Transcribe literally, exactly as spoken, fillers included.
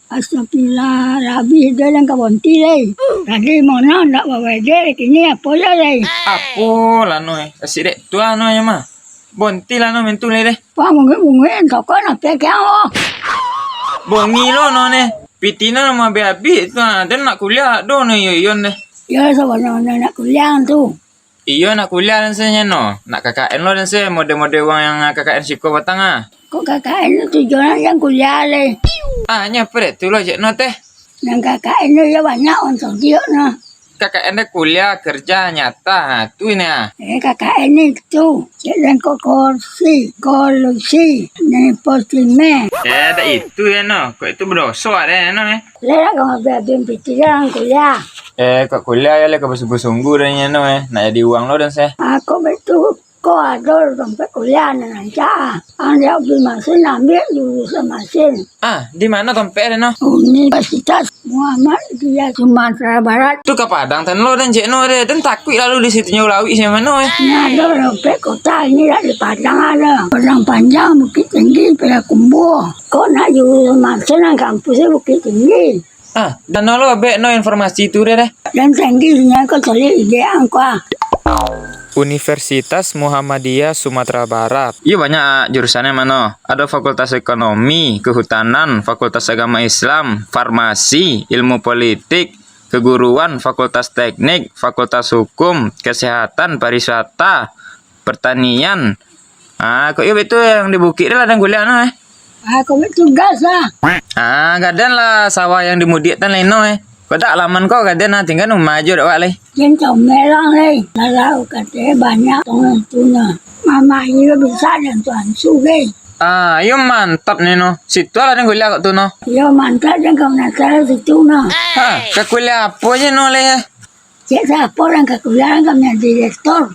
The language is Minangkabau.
Astagfirullah, rabih deh, jan ka bonti lai. Tadi mano ndak bawede, kini apo yo lai? Apo lah no eh, asik dek tu lah no yo mah. Bonti lah no main tu lai deh. Wah, bunguik-bunguik, toko nak pegang oh. Bongi lo no neh. Pitih no mah abih-abih tu ah, den nak kuliah do no iyo iyon deh. Yo, sabananyo nak kuliah tu. Iyo, nak kuliah den se nyo no. Nak K K N lo den se, mode-mode uang yang K K N siko patang ah. Kok K K N tu tujuan jan kuliah lai. Ah, nyo apo dek tu lo cek no teh? Nan K K N tu yo banyak uang sodiak no. K K N dek kuliah, kerja, nyata, ha, tu ini ah. Eh, K K N itu, cek den kok korsi, kolusi, nepotisme. Eh, dak itu yo no. Kok itu bedoso deh no eh. Lai lah kau abih-abih pitih jan kuliah. Eh, kok kuliah yo lai kau basungguah-sungguah deh nyo no eh. Nak jadi uang lo den se. Ako betul, ko ado dompet kuliah nan rancak ah. Ang diak beli masin, ambiak jurusan masin. Ah, di mano dompet deh no? Universitas Muhammadiyah Sumatera Barat. Tu ka Padang tan lo den cek no deh. Den takuik lalu di situ nyo lawik sinan mano eh. Nyo ado dompet kota, ini dak di Padang ado. Padang Panjang, Bukittinggi, Payakumbuah. Kok nak jurusan masin nan kampus di Bukittinggi. Ah, dan lo bek no informasi tu deh deh. Dan tinggi nyo ko cari ide angko ah. Universitas Muhammadiyah Sumatera Barat. Iyo banyak ah, jurusannyo mano. Ado Fakultas Ekonomi, Kehutanan, Fakultas Agama Islam, Farmasi, Ilmu Politik, Keguruan, Fakultas Teknik, Fakultas Hukum, Kesehatan, Pariwisata, Pertanian. Ah, kok iyo betul yang di bukik tu lah dan kuliah no eh. Ah, kok betul gas lah. Ah, gadan lah sawah yang di mudik tan lai no eh. Kok dak alaman kau gadan lah, tingga rumah ajo dak wak lai. Jan comel lang lai. Kalau kate banyak tong itu nah. Mama iyo bisa dan tuan sugai. Ah, iyo mantap ni no. Situ lah dan kuliah kok tu no. Iyo mantap dan kau nak situ no. Ha, ka kuliah apo je no lai eh? Cek siapo urang ka kuliah, urang ka manjadi direktor.